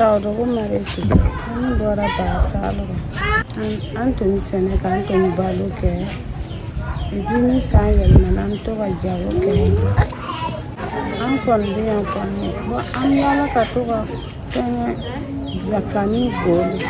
Sawdogo Marietou an bɔra Bagasalo an tun bɛ sɛnɛ kɛ, an tun bɛ balo kɛ. Et ni san yɛlɛmana, an bɛ to ka jago kɛ. An kɔni bɛ yan kɔni, bon, an bɛ yaala ka to ka fɛngɛ fani goli.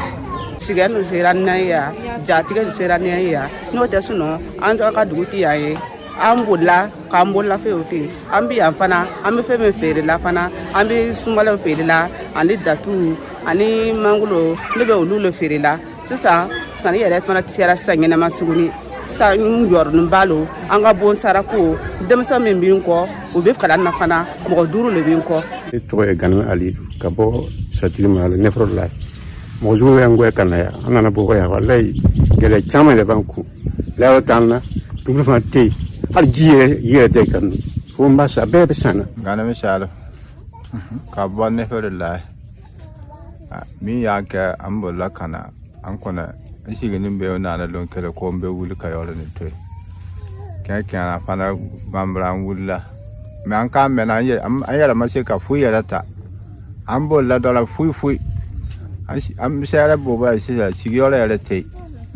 Sigɛ nu sera nan yan, jatigɛ nu sera nan yan. N'o tɛ, sinon an ka dugu tɛ yan ye. An bolila k'an bolola fɛnw to yen. An bɛ yan fana, an bɛ fɛn min feere la fana, an bɛ sumalaw feere la ani datu ani mangoro. Ne bɛ olu le feere la. Sisan sanni yɛrɛ fana kɛra sisan ɲɛnama tuguni. Sisan n jɔrɔnin ba lo an ka bon sarako. Denmisɛn min bɛ n kɔ, u bɛ kalan na fana, mɔgɔ duuru le bɛ n kɔ. Ne tɔgɔ ye Gani Alidu ka bɔ Satiri mara la, Nɛfɔrɔ la. Mɔgɔ jugu y'an gɛn ka na yan. An nana bɔ yan, walayi, gɛlɛya caman yɛrɛ b'an kun. Layɔrɔ t'an na, dumuni fana tɛ yen, hali ji yɛrɛ, ji yɛrɛ tɛ kan fo n b'a san, bɛɛ bɛ san na. Ganami Salo ka bɔ Nefere la. Min y'an kɛ, an bolila ka na. An kɔnɔ n sigilen bɛ nana lon kelen ko n bɛ wuli ka yɔrɔ nin to yen. Kɛɲɛ kɛɲɛ fana banbara, an wulila mɛ an k'an mɛnna, an yɛrɛ ma se ka foyi yɛrɛ ta. An bolila dɔ la, foyi foyi. An bɛ se yɛrɛ bɔ bɔ sisan, sigiyɔrɔ yɛrɛ tɛ yen,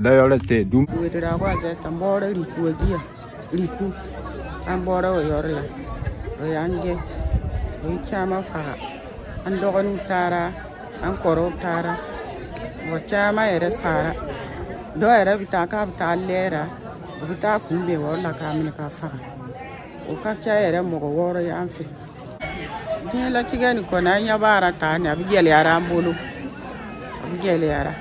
dayɔrɔ tɛ yen dun. Ouédraogo Azeta, n bɔra Ripu, Ripu. An bɔra o yɔrɔ la, o y'an gɛn, o ye caman faga. An dɔgɔninw taara, an kɔrɔw taara, mɔgɔ caman yɛrɛ sara. Dɔw yɛrɛ bɛ taa k'a bɛ taa lɛra, u bɛ taa kunbɛn o yɔrɔ la k'a minɛ k'a faga. O ka ca yɛrɛ, mɔgɔ wɔɔrɔ y'an fɛ. Diɲɛlatigɛ nin kɔni, an ɲɛ b'a la tan nin, a bɛ gɛlɛyara an bolo, a bɛ gɛlɛyara.